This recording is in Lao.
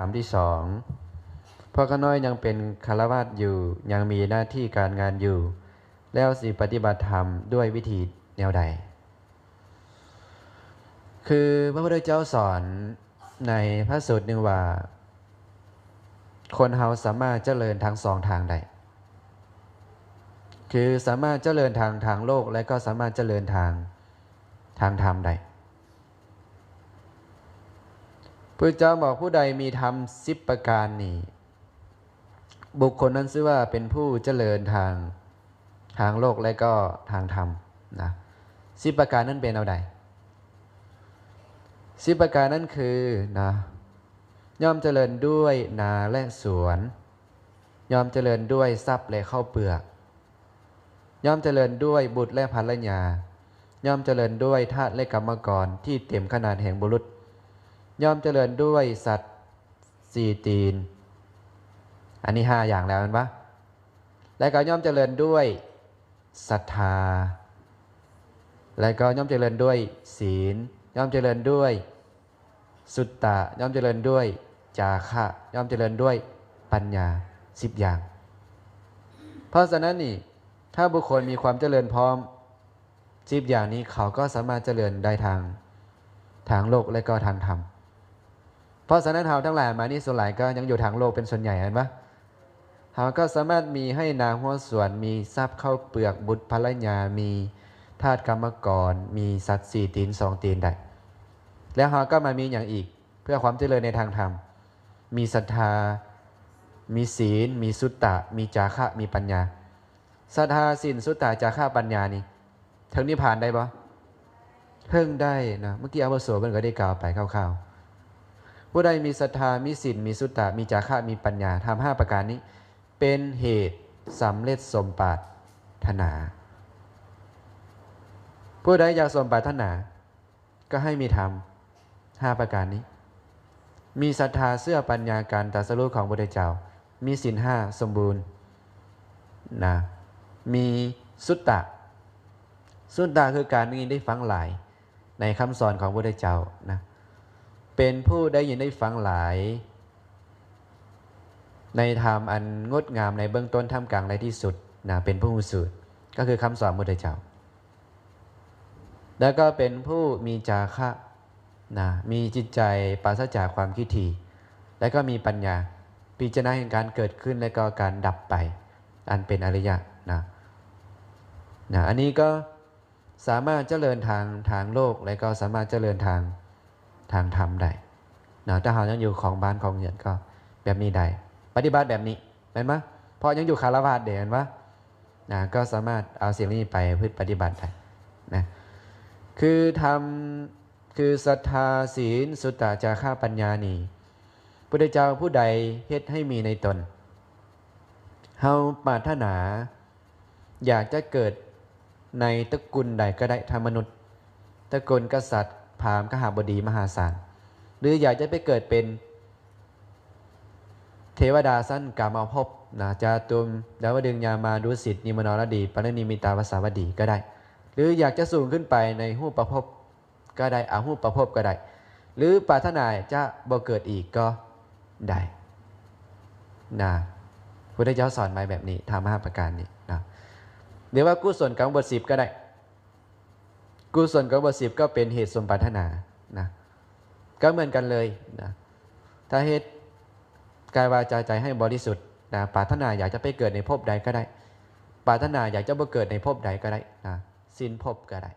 ຖາມທີສອງ ພວກຂ້ານ້ອຍຍັງເປັນຄາລະວາດຢູ່ ຍັງມີໜ້າທີ່ການງານຢູ່ ແລ້ວຊິປະຕິບັດທຳດ້ວຍວິທີແນວໃດ? ຄືພະພຸດທະເຈົ້າສອນໃນພະສູດໜຶ່ງວ່າ ຄົນເຮົາສາມາດຈະເລີນທັງສອງທາງໄດ້ ຄືສາມາດຈະເລີນທາງ ທາງໂລກ ແລະ ກໍສາມາດຈະເລີນທາງ ທາງທຳໄດ້. ພະເຈົ້າບອກ ຜູ້ໃດມີທຳສິບປະການນີ້ ບຸກຄົນນັ້ນຊື່ວ່າເປັນຜູ້ຈະເລີນທາງ ທາງໂລກ ແລະ ກໍທາງທຳນະ. ສິບປະການນັ້ນເປັນແນວໃດ? ສິບປະການນັ້ນຄືນະ ຍ່ອມຈະເລີນດ້ວຍນາ ແລະ ສວນ, ຍ່ອມຈະເລີນດ້ວຍຊັບ ແລະ ເຂົ້າເປືອກ, ຍ່ອມຈະເລີນດ້ວຍບຸດ ແລະ ພັນລະຍາ, ຍ່ອມຈະເລີນດ້ວຍທາດ ແລະ ກຳມະກອນທີ່ເຕັມຂະໜາດແຫ່ງບຸລຸດ, ຍ່ອມຈະເລີນດ້ວຍສັດສີ່ຕີນ. ອັນນີ້ຫ້າຢ່າງແລ້ວແມ່ນບໍ່? ແລະກໍຍ່ອມຈະເລີນດ້ວຍສັດທາ, ແລະກໍຍ່ອມຈະເລີນດ້ວຍສີນ, ຍ່ອມຈະເລີນດ້ວຍສຸດຕະ, ຍ່ອມຈະເລີນດ້ວຍຈາຄະ, ຍ່ອມຈະເລີນດ້ວຍປັນຍາ ສິບຢ່າງ. ເພາະສະນັ້ນນີ້ ຖ້າບຸກຄົນມີຄວາມຈະເລີນພ້ອມ ສິບຢ່າງນີ້ ເຂົາກໍສາມາດຈະເລີນໄດ້ທາງ ທາງໂລກ ແລະ ກໍທາງທຳ. ເພາະສະນັ້ນ ເຮົາທັງຫຼາຍມານີ້ ສ່ວນຫຼາຍກໍຍັງຢູ່ທາງໂລກເປັນສ່ວນໃຫຍ່ ແມ່ນບໍ່? ເຮົາກໍສາມາດມີໄຮ່ນາຮົ້ວສວນ, ມີຊັບເຂົ້າເປືອກ, ບຸດພັນລະຍາ, ມີທາດກຳມະກອນ, ມີສັດສີ່ຕີນສອງຕີນໄດ້. ແລ້ວເຮົາກໍມາມີຫຍັງອີກ ເພື່ອຄວາມຈະເລີນໃນທາງທຳ? ມີສັດທາ, ມີສີນ, ມີສຸດຕະ, ມີຈາຄະ, ມີປັນຍາ. ສັດທາ, ສິນ, ສຸດຕະ, ຈາຄະ, ປັນຍານີ້ ເຖິງນິບພານໄດ້ບໍ່? ເຖິງໄດ້ນະ. ເມື່ອກີ້ອາວຸໂສເພິ່ນກໍໄດ້ກ່າວໄປຄ່າວໆ. ຜູ້ໃດມີສັດທາ, ມີສິນ, ມີສຸດຕະ, ມີຈາຄະ, ມີປັນຍາ, ທຳຫ້າປະການນີ້ເປັນເຫດສຳເລັດສົມປາດຖະໜາ. ຜູ້ໃດຢາກສົມປາດຖະໜາ ກໍໃຫ້ມີທຳຫ້າປະການນີ້ ມີສັດທາ, ເຊື່ອ, ປັນຍາ, ການຕັດສະຮູ້ຂອງພະພຸດທະເຈົ້າ, ມີສິນຫ້າສົມບູນນະ, ມີສຸດຕະ. ສຸດຕະຄືການໄດ້ຍິນໄດ້ຟັງຫຼາຍໃນຄຳສອນຂອງພະພຸດທະເຈົ້ານະ, ເປັນຜູ້ໄດ້ຍິນໄດ້ຟັງຫຼາຍໃນທຳອັນງົດງາມໃນເບື້ອງຕົ້ນ, ທ່າມກາງ ແລະ ທີ່ສຸດນະ, ເປັນຜູ້ຮູ້ສູດ ກໍຄືຄຳສອນຂອງພະພຸດທະເຈົ້າ. ແລ້ວກໍເປັນຜູ້ມີຈາຄະນະ, ມີຈິດໃຈປາສະຈາກຄວາມຄິດຖີ່, ແລ້ວກໍມີປັນຍາ ພິຈາລະນາເຫັນການເກີດຂຶ້ນ ແລ້ວກໍການດັບໄປ ອັນເປັນອະລິຍະນະ. ນະ, ອັນນີ້ກໍສາມາດຈະເລີນທາງ ທາງໂລກ ແລ້ວກໍສາມາດຈະເລີນທາງ ທາງທຳໄດ້ນະ. ຖ້າເຮົາຍັງຢູ່ຂອງບ້ານຂອງເຮືອນກໍແບບນີ້ໄດ້ ປະຕິບັດແບບນີ້ ແມ່ນບໍ່? ເພາະຍັງຢູ່ຄາລະວາດເດ້ ແມ່ນບໍ່? ນະ, ກໍສາມາດເອົາສິ່ງນີ້ໄປປະພຶດປະຕິບັດໄດ້ນະ. ຄືທຳ ຄືສັດທາ, ສິນ, ສຸດຕະ, ຈາຄະ, ປັນຍານີ້ ພຸດທະເຈົ້າຜູ້ໃດເຮັດໃຫ້ມີໃນຕົນ, ເຮົາປາດຖະໜາຢາກຈະເກີດໃນຕະກຸນໃດກໍໄດ້, ທັງມະນຸດ, ຕະກຸນກະສັດ, ພາມ, ຄະຫະບໍດີ, ມະຫາສານ ຫຼື ຢາກຈະໄປເກີດເປັນ ເທວະດາຊັ້ນກາມະພົບນະ, ຈາຕຸມ, ດາວະດຶງ, ຍາມາ, ດຸສິດ, ນິມມະນອລະດີ, ປະລິນິມມິຕາວະສາວະດີກໍໄດ້ ຫຼື ຢາກຈະສູງຂຶ້ນໄປໃນຮູບປະພົບກໍໄດ້, ອະຮູບປະພົບກໍໄດ້ ຫຼື ປາດຖະໜາຈະບໍ່ເກີດອີກກໍໄດ້ນະ. ພຸດທະເຈົ້າສອນໄວ້ແບບນີ້ ທຳຫ້າປະການນີ້ນະ. ຫຼືວ່າກຸສົນກຳມະບົດສິບກໍໄດ້. ກຸສົນກຳມະບົດສິບກໍເປັນເຫດສົມປາດຖະໜານະ, ກໍເໝືອນກັນເລີຍນະ. ຖ້າເຮັດກາຍວາຈາໃຈໃຫ້ບໍລິສຸດນະ, ປາດຖະໜາຢາກຈະໄປເກີດໃນພົບໃດກໍໄດ້, ປາດຖະໜາຢາກຈະບໍ່ເກີດໃນພົບໃດກໍໄດ້ນະ, ສິ້ນພົບກໍໄດ້